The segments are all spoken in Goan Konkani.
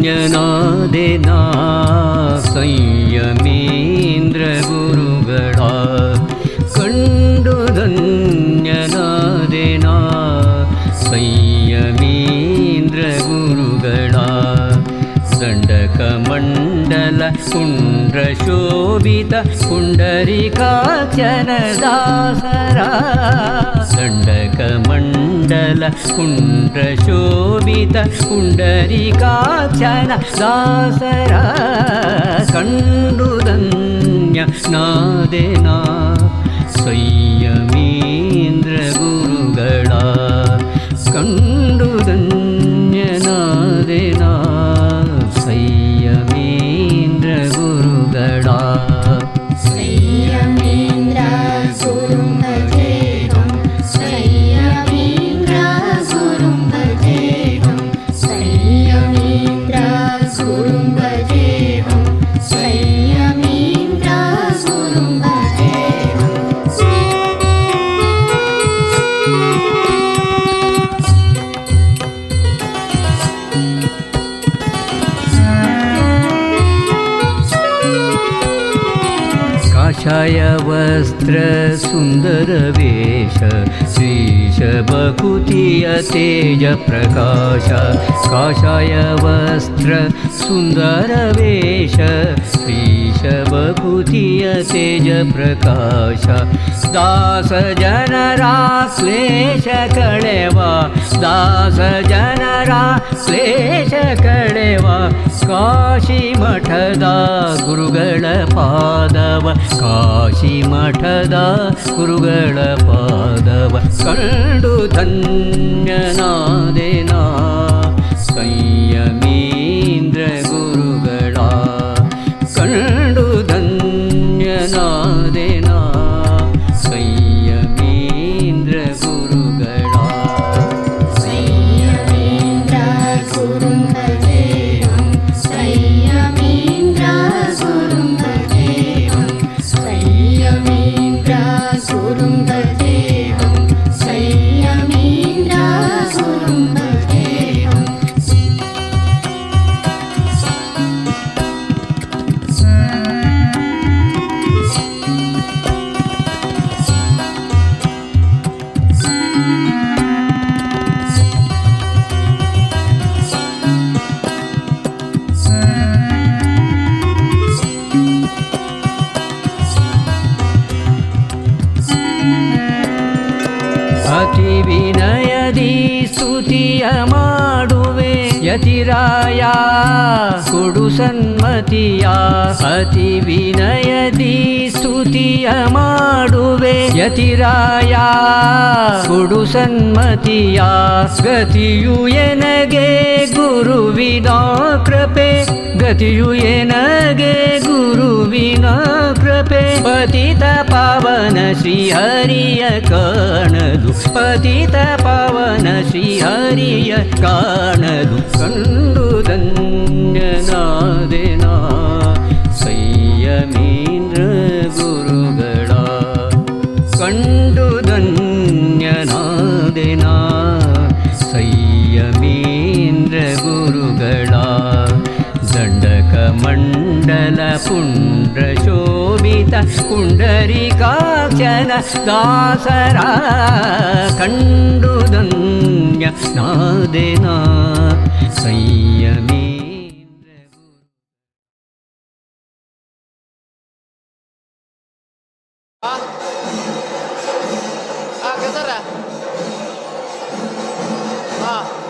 ಧನ್ಯನಾದೆನಾ ಸಂಯಮೀಂದ್ರ ಗುರುಗಳ ಕಂಡು ಧನ್ಯನಾದೆನಾ ಸಂಯಮೀಂದ್ರ ಗುರುಗಳ ದಂಡಕ ಮಂಡಲ ಕುಂಡ್ರ ಶೋಭಿತ ಪುಂಡರೀಕಾಕ್ಷನ ದಾಸರ ದಂಡಕ ಮಂಡಲ ಕುಂಡ್ರ ಶೋಭಿತ ಪುಂಡರೀಕಾಕ್ಷನ ದಾಸರ ಕಂಡು ಧನ್ಯನಾದೆನಾ ಸಂಯಮೀಂದ್ರ ಗುರುಗಳ ಕಂಡು ಧನ್ಯನಾದೆನಾ ಸಂಯಮೀಂದ್ರ ಗುರುಗಳ ಸಂಯಮೀಂದ್ರ ಗುರುಂ ಭಜೇಹಂ ಸಂಯಮೀಂದ್ರ ಗುರುಂ ಭಜೇಹಂ ಸಂಯಮೀಂದ್ರ ಗುರುಂ ಭಜೇಹಂ ಸಂಯಮೀಂದ್ರ ಗುರುಂ ಭಜೇಹಂ. ಕಾಷಾಯ ವಸ್ತ್ರ ಸುಂದರ ವೇಷ ಶ್ರೀಶ ಬಕುತಿಯ ತೇಜ ಪ್ರಕಾಶ ಕಾಷಾಯ ವಸ್ತ್ರ ಸುಂದರ ವೇಷ ಶ್ರೀಶ ಬಕುತಿಯ ತೇಜ ಪ್ರಕಾಶ ದಾಸ ಜನರ ಕ್ಲೇಶ ಕಳೆವ ದಾಸ ಜನರ ಕ್ಲೇಶ ಕಳೆವ ಕಾಶಿ ಮಠದ ಗುರುಗಳ ಪಾದವ ಕಾಶಿ ಮಠದ ಗುರುಗಳ ಪಾದವ ಕಂಡು ಧನ್ಯನಾದೆನಾ ಸಂಯಮೀಂದ್ರ ಗುರುಗಳ ಕಂಡು ಧನ್ಯನಾದೆನಾ ಸಂಯಮೀಂದ್ರ ಗುರುಗಳ ಸಂಯಮೀಂದ್ರ ಗುರುಂ ಭಜೇಹಂ ಸಂಯಮೀಂದ್ರ ಗುರುಂ ಭಜೇಹಂ ಸಂಯಮೀಂದ್ರ ಗುರುಂ ಭಜೇಹಂ ಸಂಯಮೀಂದ್ರ ಗುರುಂ ಭಜೇಹಂ. ಅತಿ ವಿನಯದಿ ಸ್ತುತಿಯ ಮಾಡುವೆ ಯತಿರಾಯ ಕೊಡು ಸನ್ಮತಿಯ ಅತಿ ವಿನಯದಿ ಸ್ತುತಿಯ ಮಾಡುವೆ ಯತಿರಾಯ ಕೊಡು ಸನ್ಮತಿಯ ಗತಿಯು ಎನಗೆ ಗುರುವಿನ ಕೃಪೆ ಗತಿಯು ಎನಗೆ ಗುರುವಿನ ಕೃಪೆ ಪತಿತ ಪಾವನ ಶ್ರೀಹರಿಯ ಕಾಣಲು ಪತಿತ ಪಾವನ ಶ್ರೀಹರಿಯ ಕಾಣಲು ಕಂಡು ಧನ್ಯನಾದೆನ ಸಂಯಮೀಂದ್ರ ಗುರುಗಳ ಕಂಡು ಧನ್ಯನಾದೆನ ಸಂಯಮೀಂದ್ರ ಗುರುಗಳ ದಂಡಕ ಮಂಡಲ ಪುಂಡ್ರ ಶೋಭಿತ ಪುಂಡರೀಕಾಕ್ಷನ ದಾಸರ ಕಂಡು ಧನ್ಯನಾದೆನ ಸಂಯಮೀಂದ್ರ ಗುರು. Ah.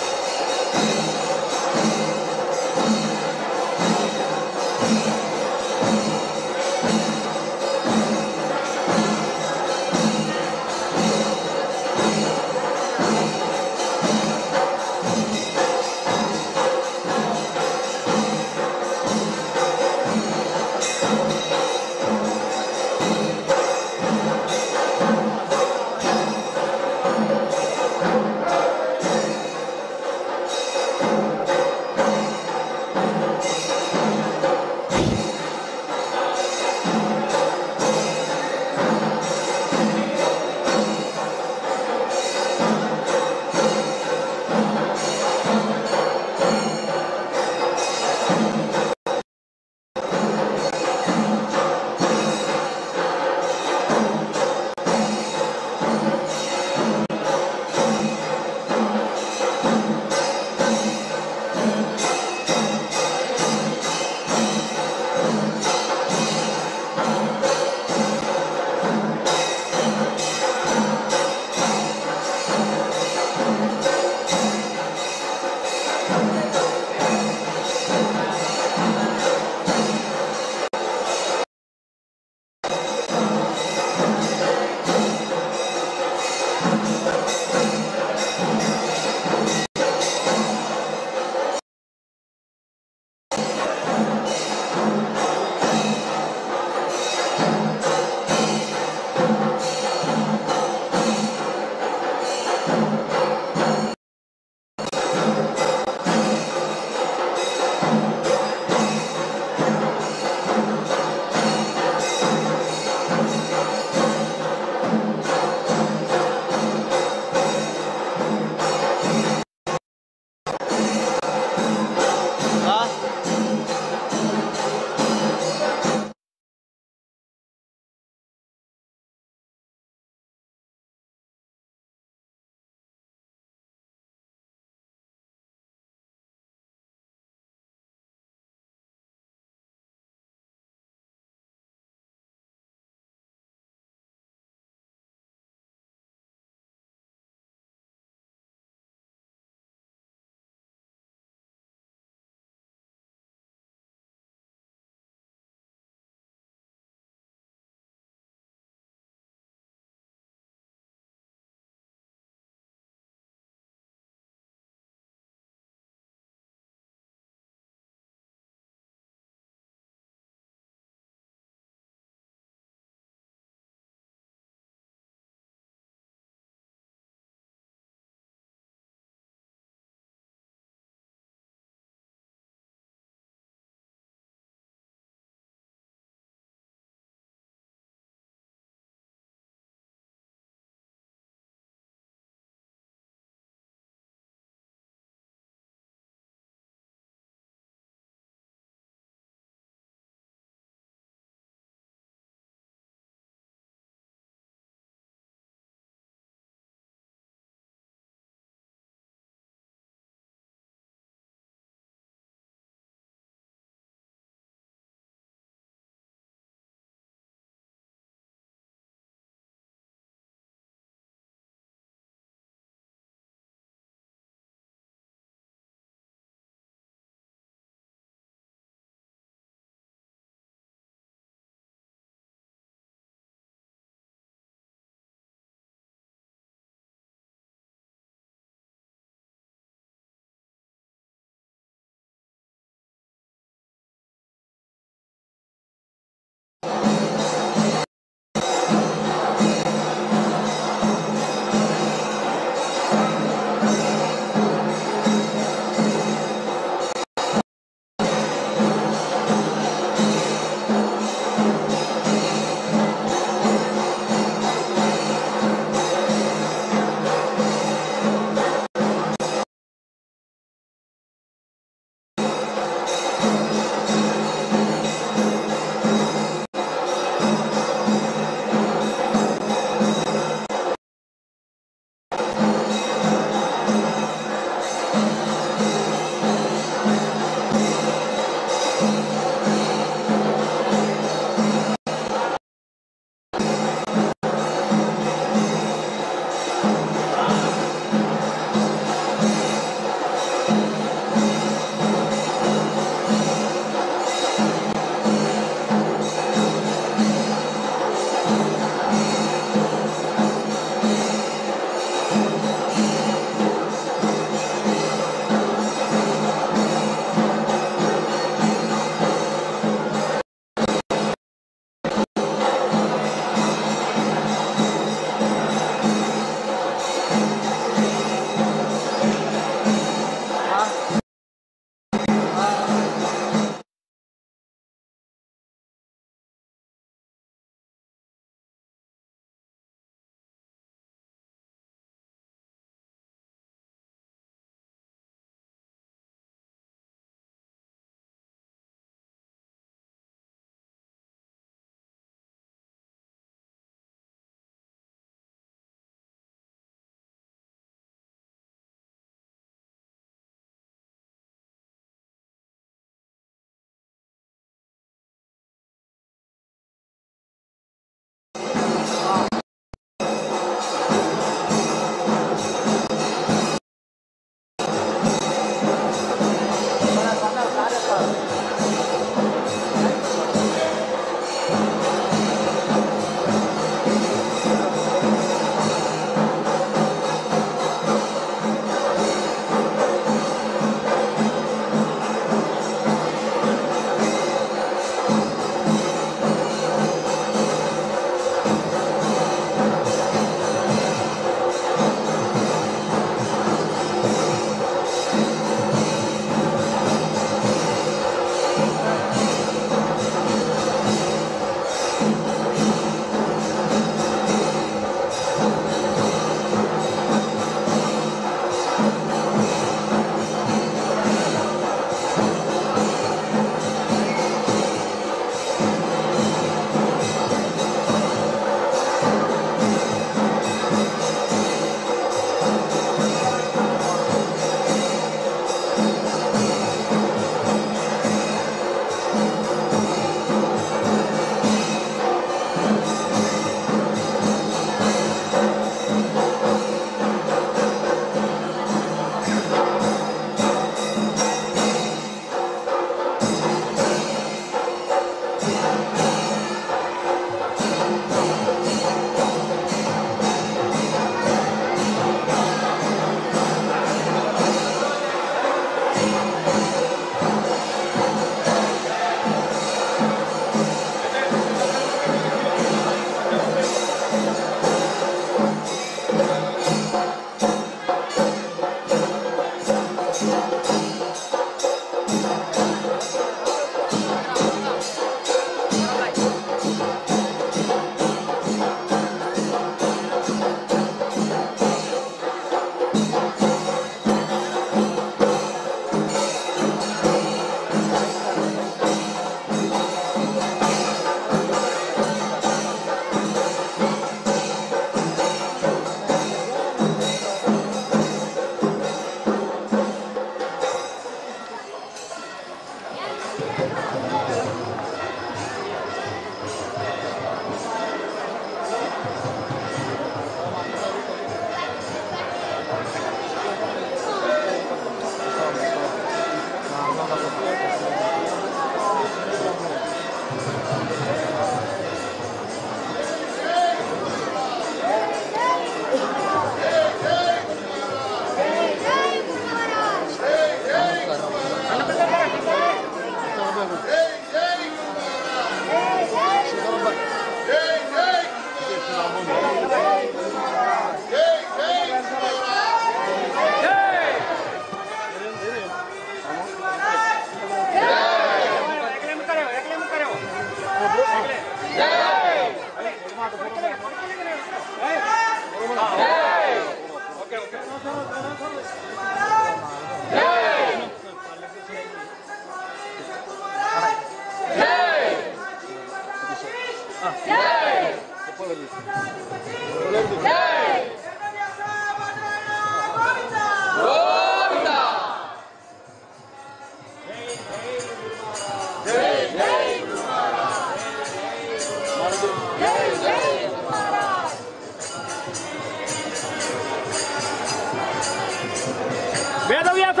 ವೇದವ್ಯಾಸ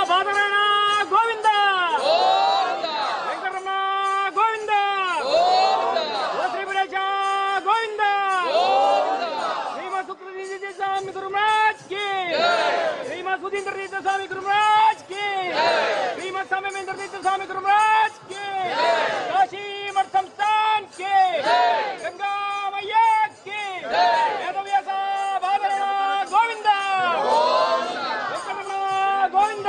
ಬಾದರಾಯಣ ಗೋವಿಂದ, ವೆಂಕಟರಮಣ ಗೋವಿಂದ, ಶ್ರೀ ಗುಣೇಶ ಗೋವಿಂದ, ಶ್ರೀಮತ್ ಸುಕೃತಿ ಸ್ವಾಮಿ ಗುರುಮಹಾರಾಜ್ ಕಿ, ಶ್ರೀಮತ್ ಸುಧೀಂದ್ರ ತೀರ್ಥ ಸ್ವಾಮಿ ಗುರುಮಹಾರಾಜ್ ಕಿ, ಶ್ರೀಮತ್ ಸಮಯೇಂದ್ರ ತೀರ್ಥ ಸ್ವಾಮಿ ಗುರುಮಹಾರಾಜ್ ಕಿ, ಕಾಶಿ ಮಠ ಸಂಸ್ಥಾನ್ ಕಿ, ಗಂಗಾ ಮಯ್ಯ ಕಿ, ವೇದವ್ಯಾಸ ಬಾದರಾಯಣ ಗೋವಿಂದ, ವೆಂಕಟರಮಣ ಗೋವಿಂದ.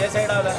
ఏ సైడ్ ఆవలా?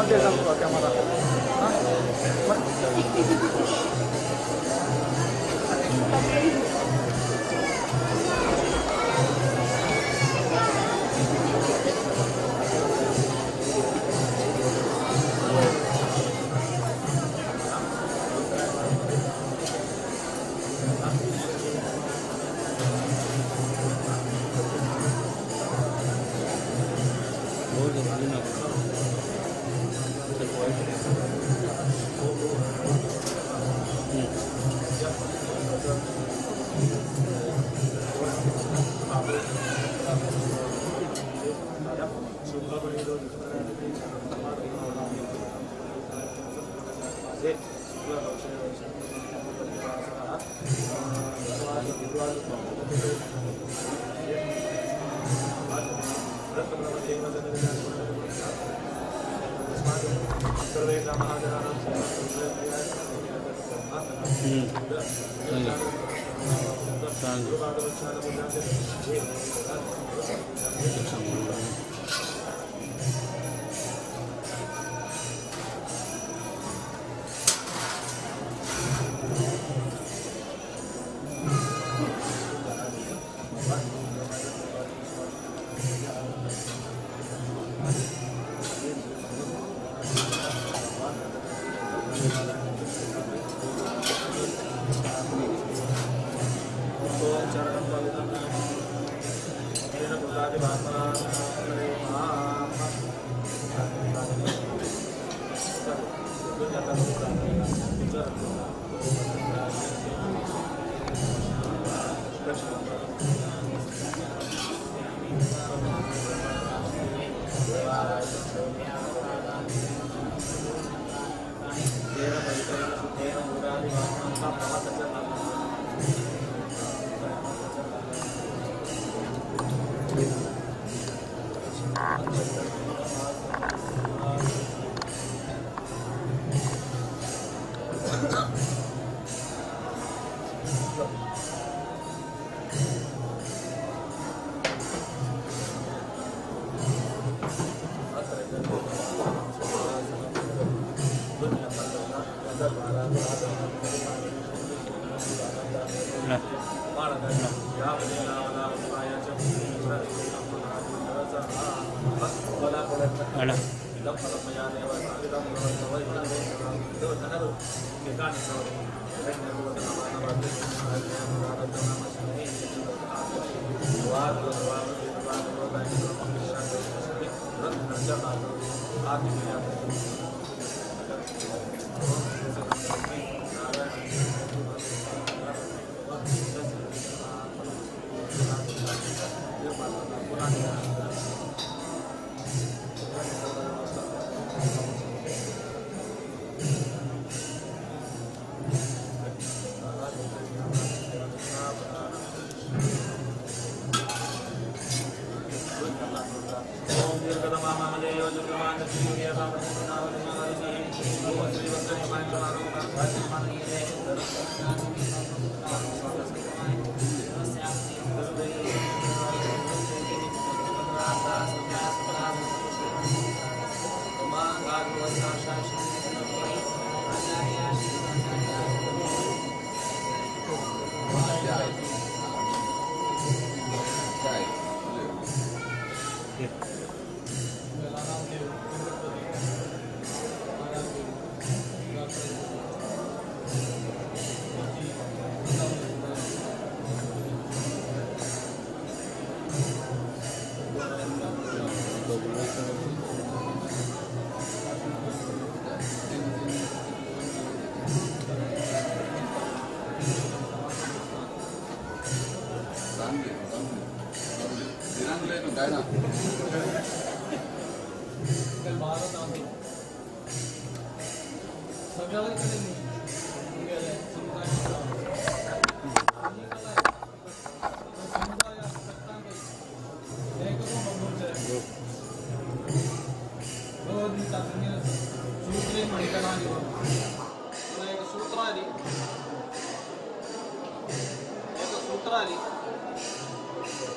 कॅमेरा.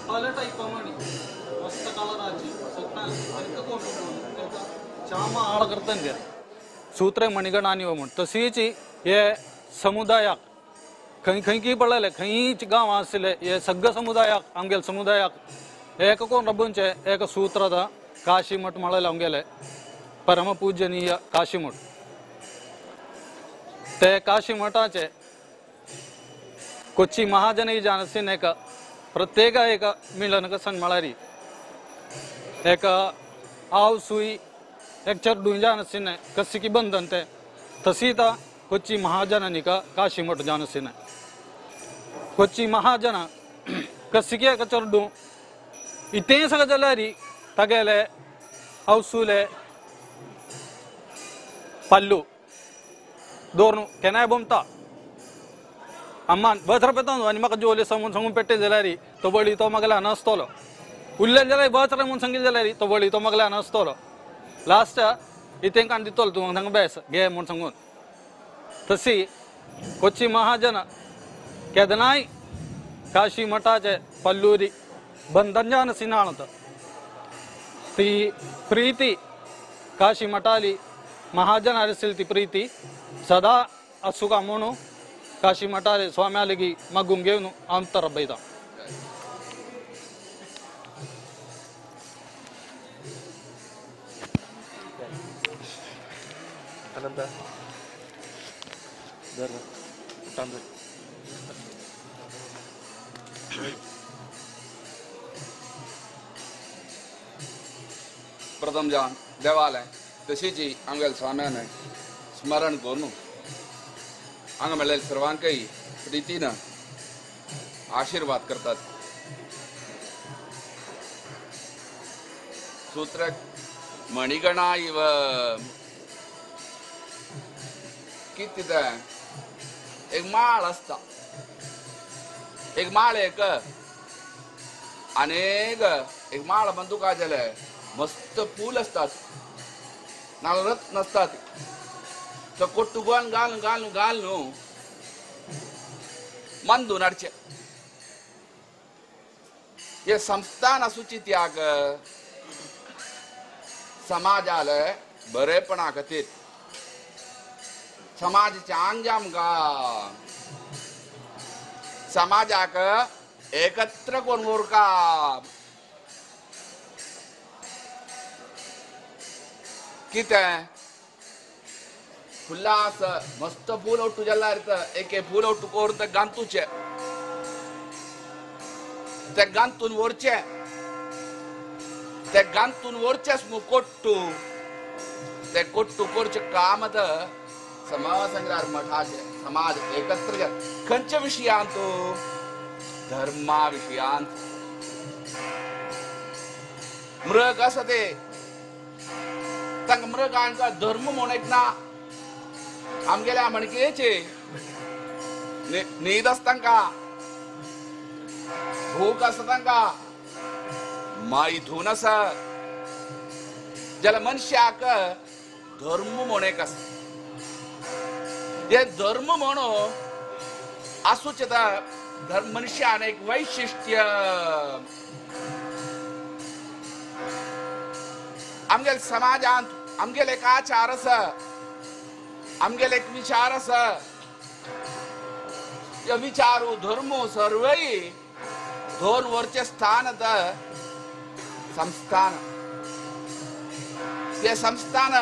പല ടൈപ്പ് മണി മസ്ത കളറാച്ചി चामा आळ करतन गे सूत्रे मणिगणानी म्हण तशीच हे समुदायाक खंय खंय की पडलेले खंयच गांव आसले हे सगळे समुदायाक आमगेले समुदायाक एक कोण रबूनचे एक सूत्र आतां काशी मठ म्हळेले आमगेले परमपूजनीय काशी मठ ते काशी मठाचे कोच्ची महाजन जानसीन एक प्रत्येक एक मिलन संग म्हळ्यार एक आव सुई एक चेडूं जानसीन कसी बंधन ते तसी ता कोच्ची महाजनानिक काशी मठ जानसीन कोच्ची महाजन कसिकी एक चेडूं इतें सगळें जाल्यार तागेले आवसुले पल्लू दवरून केन्नाय बोमता अम्मान बस रपेता आनी म्हाका जोले सांगून सांगून पेट्टे जाल्यार तो बळी तो म्हाका ल्हान आसतलो उरले जाल्यार बस रे म्हूण सांगिल्लें जाल्यार तो बळी तो म्हाका ल्हान आसतलो लास्ट इतें काण दितलो तूं हांगा बेस घे म्हूण सांगून तशी कोच्ची महाजन केदनाय काशी मठाचे पल्लुरी बंधन जावन सिनाळत ती प्रीती काशी मठाली महाजन आसली ती प्रीती सदा असुका म्हणून काशी मठाले स्वाम्यालगी मागून घेवन अंतर रबयता. प्रथम जावन देवालय तशीच आमगेल्या स्वाम्यान स्मरण करून हांगा मेळ्ळेले सर्वांकय प्रितीन आशीर्वाद करतात. सूत्र मणिगणा इव कितें तें एक माळ आसता एक माळ एक आनी एक माळ बंदुका जाल्यार मस्त फूल असतात नाल्यार रत्न आसतात तो कोट्टू गोवन घालून घालून घालून मंदून हाडचें. हे संस्थान आसूची त्याग समाजाले बरेपणा खातीर समाजाचे आंग आमकां समाजाक एकत्र करून उरका कितें फुलां आसा मस्त फूल ओट्टू जाल्यार एक फूल ओट्टू करून ते गांतूचे ते गांतून व्हरचे ते गांतून व्हरचेच न्हू कोट्टू ते कोट्टू करचें काम आतां समाज मठाचे समाज एकत्र जाता खंयच्या विशयांत धर्मा विशयांत मृग आसा ते तांकां मृगांक धर्म म्हूण एक ना आमगेल्या मणकेचे न्हीद आसता तांकां भूक आसता तांकां मैथून आसा जाल्यार मनशाक धर्म म्हूण एक आसा हे धर्म म्हणून आसूच येता धर्म मनशान एक वैशिष्ट्य आमगेल्या समाजांत आमगेले एक आचार आसा आमगेले एक विचार आसा हे विचार धर्म सर्वय दोन वरचें स्थान आतां संस्थान ते संस्थान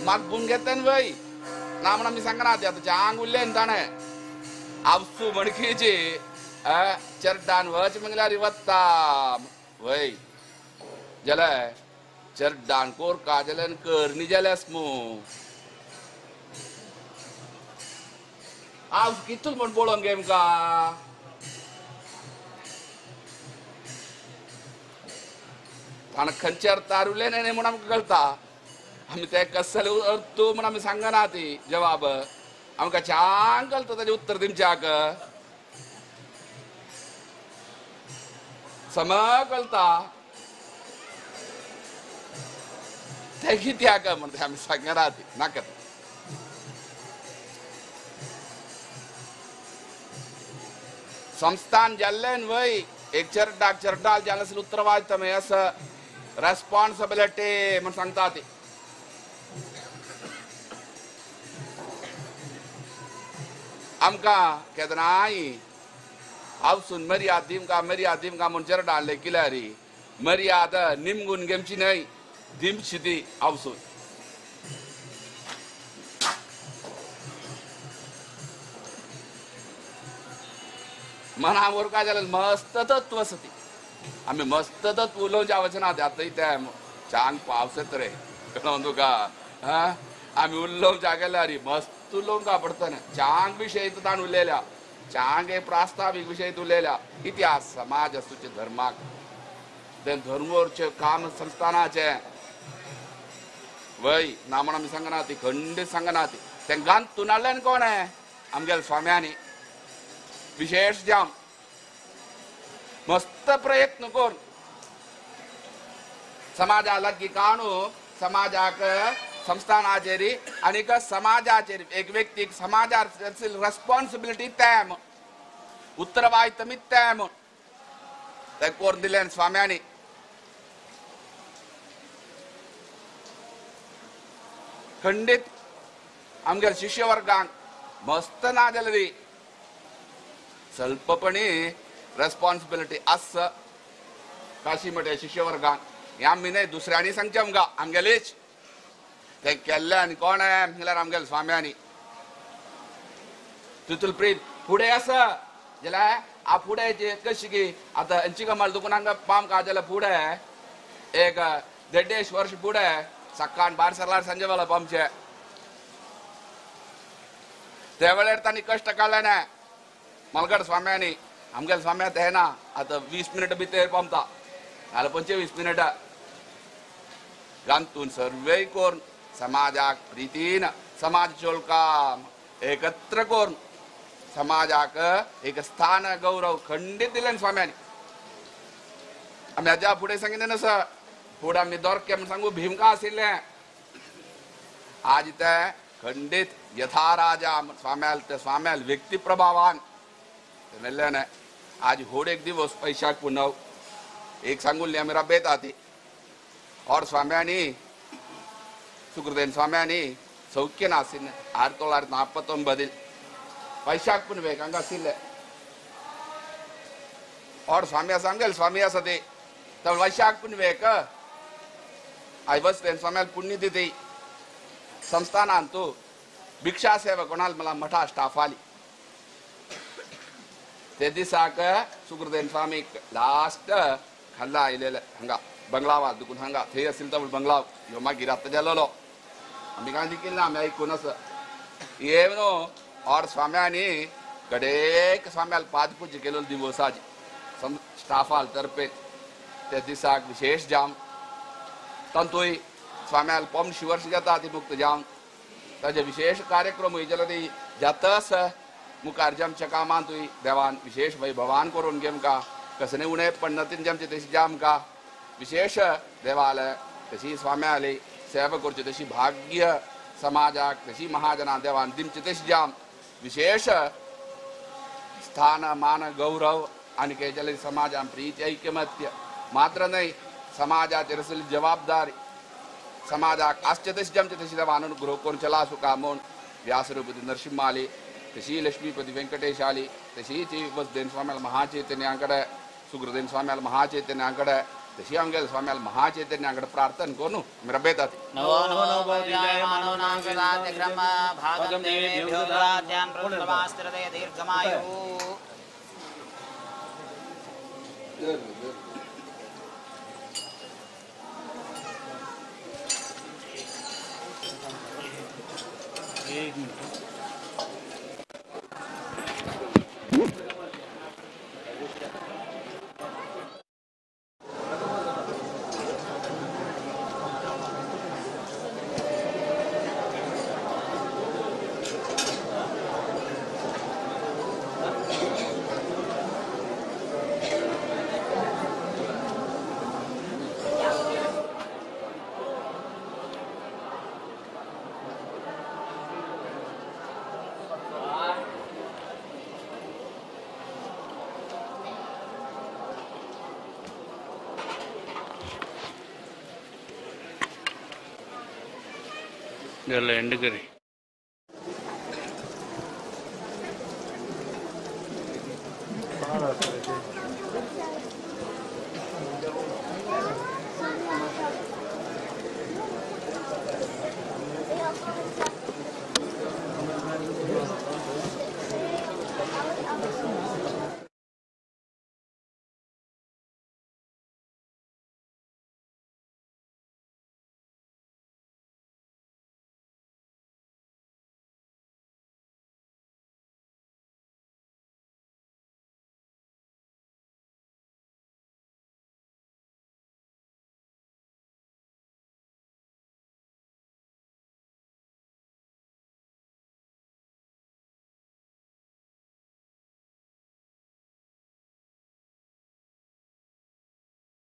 मागून घेतन वय ना म्हण आमी सांगना ते आतां आंग उरलें न्ही ताणें आवसू मणकेची चर्डान वच म्हणल्यार वता वय जाल्यार चर्डान कोरका जाल्यार करणी जाल्यास मू हांव कितून म्हण पळोवंक गे आमकां ताणें खंयच्या अर्थार उलयलें न्ही म्हूण आमकां कळटा आमी ते कसले अर्थ म्हूण आमी सांगना ती जवाब आमकां छान कळटा ताजें उत्तर दिवच्याक सम कळटा ते कित्याक म्हणटा आमी सांगना ती नाका. संस्थान जाल्लें वय एक चर्डाक चर्डाल जालें आसल्यार उत्तर वाचता मागीर आसा रेस्पॉन्सिबिलिटी म्हण सांगता ती आमकां केदनाय आवसून मर्याद दिमका मर्याद दिमका म्हूण चेरडान लेखिल्यारी मर्याद निमगून घेवची न्हय दिमची ती आवसून. मनावर काय जालें मस्त तत्व आसा ती आमी मस्त तत्व उलोवच्या वचना आतां ते चांग पावस येता रे कळोन तुका हा आमी उलोवच्या गेल्यार मस्त उलोवंक पडटना चांग विशय ताण उलयल्या चांग हे प्रास्तावीक विशय उलयल्या इतिहास समाज आसूचे धर्माक ते धर्मवरचे काम संस्थानाचे वय ना म्हण आमी सांगना ती खंडीत सांगना ती तें गांतून हाडलें कोण आमगेल्या स्वाम्यांनी विशेष जाम मस्त प्रयत्न करून समाजा लागीं काणू समाजाक संस्थानाचेर आनीक समाजाचेर एक व्यक्तीक समाजार रेस्पॉन्सिबिलिटी तेम उत्तरवायतमी तेम तें करून दिलें स्वाम्यांनी. खंडीत आमगेल्या शिष्यवर्गांक मस्त ना जाल्यार स्वल्पपणी रेस्पॉन्सिबिलिटी आसा काशी मठे शिष्यवर्गांक हें आमी न्हय दुसऱ्यांनी सांगचें आमकां आमगेलीच तें केल्लें आनी कोण म्हणल्यार आमगेल्या स्वाम्यांनी. तितून प्रीत फुडें आसा जाल्यार आ फुडें कशी की आतां हेंची कमाल दुकान हांगा पाम का जाल्यार फुडें एक देडेश वर्ष फुडें सकाळ बार सरलार सांजे वेळा पामचे त्या वेळार तांणी कश्ट काडले ना मलगड स्वाम्यांनी. आमगेल्या स्वाम्या ते ना आतां 20 मिनटां भितर पामता नाल्यार 25 मिनटां गांतून सर्वेय करून समाजाक प्रितीन समाज चोलकाम एकत्र करून समाजाक एक स्थान गौरव खंडीत दिलें स्वाम्यांनी. आमी हाज्या फुडें सांगिल्लें न्हू सर फुडें आमी दोरके म्हूण सांगू भीमका आशिल्लें आज ते खंडीत यथा राजा स्वाम्याल ते स्वाम्याल व्यक्ती प्रभावान मेल्ल्यान आज होड एक दिवस पैशाक पुनव एक सांगुल्ली आमी राबयता ती. और स्वाम्यांनी सुकृतेन स्वाम्यांनी सौख्य नाशिल्लें 1949 पैशाक पुनवेक हांगा आशिल्लें. और स्वामी आसा आमगेले स्वामी आसा ते तर वैशाख पुनवेक आयज वचतेन स्वाम्याल पुण्यतिथी संस्थानान तूं भिक्षा सेवा कोणाल मला मठा स्टाफ आली ते दिसाक सुकृतेन स्वामी लास्ट खाल्ला आयलेले हांगा बंगलावा दुकून हांगा थंय आशिल्लो तो बंगलाव ह्यो मागीर आतां जालोलो आमी कांय दिकिल्लें ना आमी आयकून आसा ये न्हू. और स्वाम्यांनी गडेक स्वाम्याल पादपूजा केलो दिवसाची स्टाफाल तर्फे त्या दिसाक विशेष जाम तातूंय स्वाम्याल 85 वर्ष जाता ती मुक्त जाम ताजे विशेष कार्यक्रम जाल्यार ती जातास मुखार आमच्या कामांतूय देवान विशेष वैभवान करून घेमका कसले उणें पन्नतीन आमचे तशी जामका विशेष देवालय तशी स्वाम्याली सेवा करची तशी भाग्य समाजाक तशी महाजना देवान दिमचे तशी जाम विशेष स्थान मान गौरव आनी काय जाल्यार समाजान प्रीती ऐकमत्य मात्र न्हय समाजाचेर आसली जबाबदारी समाजाक आसचे तशी आमचे तशी देवान अनुग्रह करून चला सुका म्हूण व्यासरूपती नरसिंह आली तशी लक्ष्मीपती वेंकटेश आली तशी ती वसदेन स्वाम्याल महाचैतन्या कडेन सुग्रदेन स्वाम्याल महाचैतन्या कडेन तशी आमगेल्या स्वाम्याल महाचैतन्या कडेन प्रार्थना करून आमी रबयतात. नमो नमो बोधिजाय मानवनां सदात्यक्रम भागं देवेभ्यो ददात्यान् प्रसवास्त्रदय दीर्घमायुः. एक मिनिट ಇದೆಲ್ಲ ಎಂಡಗರಿ.